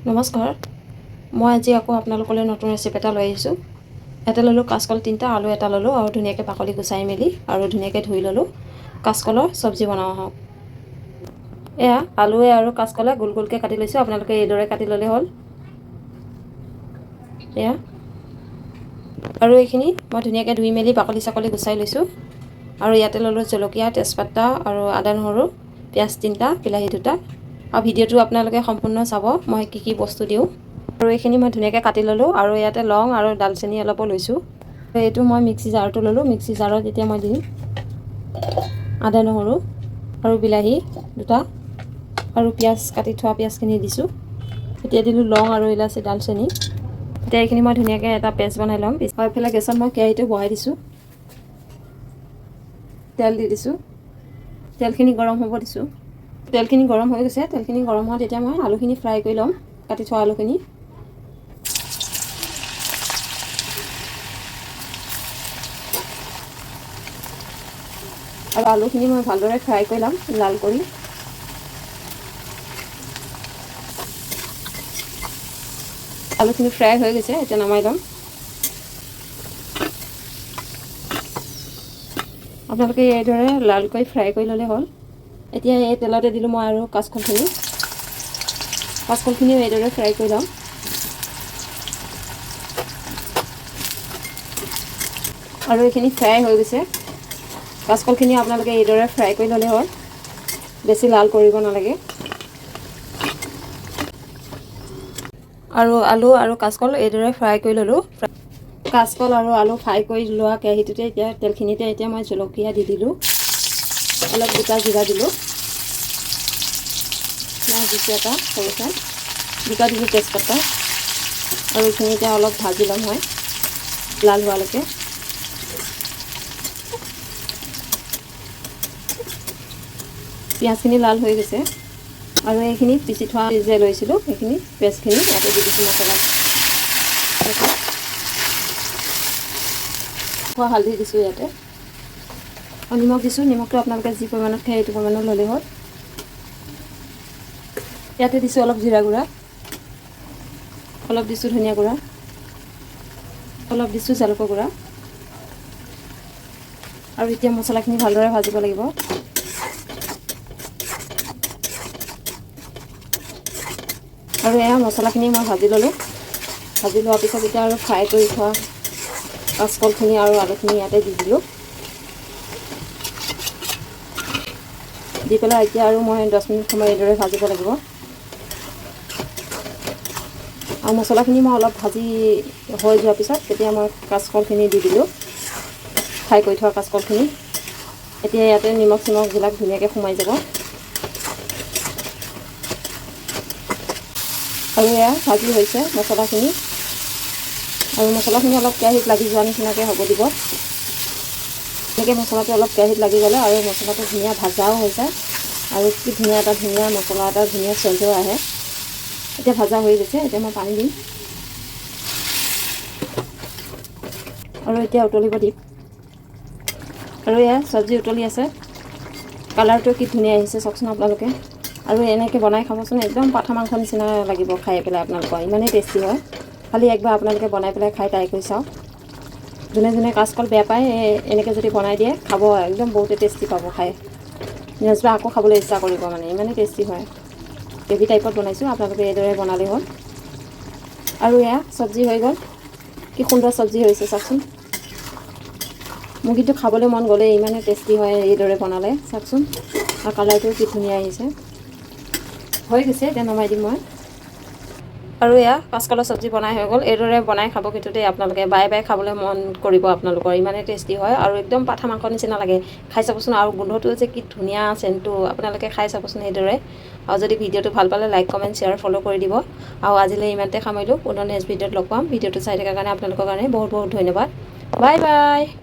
নমস্কাৰ, মই আজি আকৌ আপোনালোকলৈ নতুন ৰেচিপি এটা লৈ আহিছোঁ। ইয়াতে ল'লোঁ কাচকল 3টা, আলু এটা ল'লোঁ আৰু ধুনীয়াকৈ বাকলি গুচাই মেলি আৰু ধুনীয়াকৈ ধুই ল'লোঁ। কাচকলৰ চব্জি বনাওঁ আহক। এয়া আলুৱে আৰু কাচকলে গোল গোলকৈ কাটি লৈছোঁ, আপোনালোকে এইদৰে কাটি ল'লে হ'ল। এয়া আৰু এইখিনি মই ধুনীয়াকৈ ধুই মেলি বাকলি চাকলি গুচাই লৈছোঁ। আৰু ইয়াতে ল'লোঁ জলকীয়া, তেজপাতা আৰু আদা নহৰু, পিঁয়াজ 3টা, বিলাহী 2টা। আৰু ভিডিঅ'টো আপোনালোকে সম্পূৰ্ণ চাব, মই কি কি বস্তু দিওঁ। আৰু এইখিনি মই ধুনীয়াকৈ কাটি ল'লোঁ। আৰু ইয়াতে লং আৰু ডালচেনি অলপো লৈছোঁ। এইটো মই মিক্সি জাৰটো ল'লোঁ। মিক্সি জাৰত এতিয়া মই দিম আদা নহৰু আৰু বিলাহী 2টা আৰু পিঁয়াজ, কাটি থোৱা পিঁয়াজখিনি দিছোঁ। এতিয়া দিলোঁ লং আৰু ইলাচি, ডালচেনি। এতিয়া এইখিনি মই ধুনীয়াকৈ এটা পেষ্ট বনাই ল'ম। আৰু এইফালে গেছত মই কেৰাহীটো বহাই দিছোঁ, তেল দি দিছোঁ। তেলখিনি গৰম হ'ব দিছোঁ। তেলখিনি গৰম হৈ গৈছে। তেলখিনি গৰম হোৱাত এতিয়া মই আলুখিনি ফ্ৰাই কৰি ল'ম, কাটি থোৱা আলুখিনি। আৰু আলুখিনি মই ভালদৰে ফ্ৰাই কৰি ল'ম লাল কৰি। আলুখিনি ফ্ৰাই হৈ গৈছে, এতিয়া নমাই ল'ম। আপোনালোকে এইদৰে লালকৈ ফ্ৰাই কৰি ল'লে হ'ল। এতিয়া এই তেলতে দিলোঁ মই আৰু কাচকলখিনি। কাচকলখিনিও এইদৰে ফ্ৰাই কৰি ল'ম। আৰু এইখিনি ফ্ৰাই হৈ গৈছে। কাচকলখিনি আপোনালোকে এইদৰে ফ্ৰাই কৰি ল'লে হ'ল, বেছি লাল কৰিব নালাগে। আৰু আলু আৰু কাচকল এইদৰে ফ্ৰাই কৰি ল'লোঁ। কাচকল আৰু আলু ফ্ৰাই কৰি লোৱা কেৰাহীটোতে এতিয়া তেলখিনিতে এতিয়া মই জলকীয়া দি দিলোঁ, অলপ গোটা জিৰা দিলোঁ, পিঁয়াজ দিছোঁ এটা সৰু চাই, 2টা দিলোঁ তেজপাতা। আৰু এইখিনি এতিয়া অলপ ভাজি ল'ম হয় লাল হোৱালৈকে। পিঁয়াজখিনি লাল হৈ গৈছে। আৰু এইখিনি পিচি থোৱা যে লৈছিলোঁ সেইখিনি পেষ্টখিনি ইয়াতে দি দিছোঁ। মছলা খোৱা হালধি দিছোঁ ইয়াতে, আৰু নিমখ দিছোঁ। নিমখটো আপোনালোকে যি পৰিমাণত খায় সেইটো পৰিমাণত ল'লেই হ'ল। ইয়াতে দিছোঁ অলপ জিৰা গুড়া, অলপ দিছোঁ ধনিয়া গুড়া, অলপ দিছোঁ জালুকৰ গুড়া। আৰু এতিয়া মছলাখিনি ভালদৰে ভাজিব লাগিব। আৰু এয়া মছলাখিনি মই ভাজি ল'লোঁ। ভাজি লোৱাৰ পিছত এতিয়া আৰু ফ্ৰাই কৰি থোৱা কাচকলখিনি আৰু আলুখিনি ইয়াতে দি দিলোঁ। দি পেলাই এতিয়া আৰু মই 10 মিনিট সময় এইদৰে ভাজিব লাগিব। আৰু মছলাখিনি মই অলপ ভাজি হৈ যোৱাৰ পিছত তেতিয়া মই কাচকলখিনি দি দিলোঁ, ফ্ৰাই কৰি থোৱা কাচকলখিনি। এতিয়া ইয়াতে নিমখ চিমখবিলাক ধুনীয়াকৈ সোমাই যাব। আৰু এয়া ভাজি হৈছে মছলাখিনি। আৰু মছলাখিনি অলপ কেৰাহীত লাগি যোৱা নিচিনাকৈ হ'ব দিব। এনেকৈ মছলাটো অলপ কেৰাহীত লাগি গ'লে আৰু মছলাটো ধুনীয়া ভাজাও হৈ যায়। আৰু কি ধুনীয়া এটা ধুনীয়া মছলা এটা ধুনীয়া চেণ্টো আহে। এতিয়া ভাজা হৈ গৈছে, এতিয়া মই পানী দিম। আৰু এতিয়া উতলিব দিম। আৰু এয়া চব্জি উতলি আছে, কালাৰটো কি ধুনীয়া আহিছে চাওকচোন আপোনালোকে। আৰু এনেকৈ বনাই খাবচোন, একদম পাঠা মাংস নিচিনা লাগিব খাই পেলাই আপোনালোকৰ, ইমানেই টেষ্টি হয়। খালি একবাৰ আপোনালোকে বনাই পেলাই খাই ট্ৰাই কৰি চাওক। যোনে যোনে কাচকল বেয়া পায় এনেকৈ যদি বনাই দিয়ে খাব, একদম বহুতে টেষ্টি পাব খাই। নেক্সটবাৰ আকৌ খাবলৈ ইচ্ছা কৰিব, মানে ইমানেই টেষ্টি হয়। গ্ৰেভি টাইপত বনাইছোঁ, আপোনালোকে এইদৰে বনালেই হ'ল। আৰু এয়া চব্জি হৈ গ'ল, কি সুন্দৰ চব্জি হৈছে চাওকচোন। মোৰ কিন্তু খাবলৈ মন গ'লে, ইমানেই টেষ্টি হয় এইদৰে বনালে চাওকচোন। আৰু কালাৰটো কি ধুনীয়া আহিছে। হৈ গৈছে, এতিয়া নমাই দিম মই। আৰু এয়া কাচকলৰ চব্জি বনাই হৈ গ'ল। এইদৰে বনাই খাব কিন্তু দেই আপোনালোকে, বাই বাই খাবলৈ মন কৰিব আপোনালোকৰ, ইমানেই টেষ্টি হয়। আৰু একদম পাঠা মাংস নিচিনা লাগে খাই চাবচোন। আৰু গোন্ধটো যে কি ধুনীয়া চেণ্টটো, আপোনালোকে খাই চাবচোন এইদৰে। আৰু যদি ভিডিঅ'টো ভাল পালে লাইক, কমেণ্ট, শ্বেয়াৰ, ফ'ল' কৰি দিব। আৰু আজিলৈ ইমানতে সামৰিলোঁ, পুনৰ নেক্সট ভিডিঅ'ত লগ পাম। ভিডিঅ'টো চাই থকাৰ কাৰণে আপোনালোকৰ কাৰণে বহুত বহুত ধন্যবাদ। Bye bye.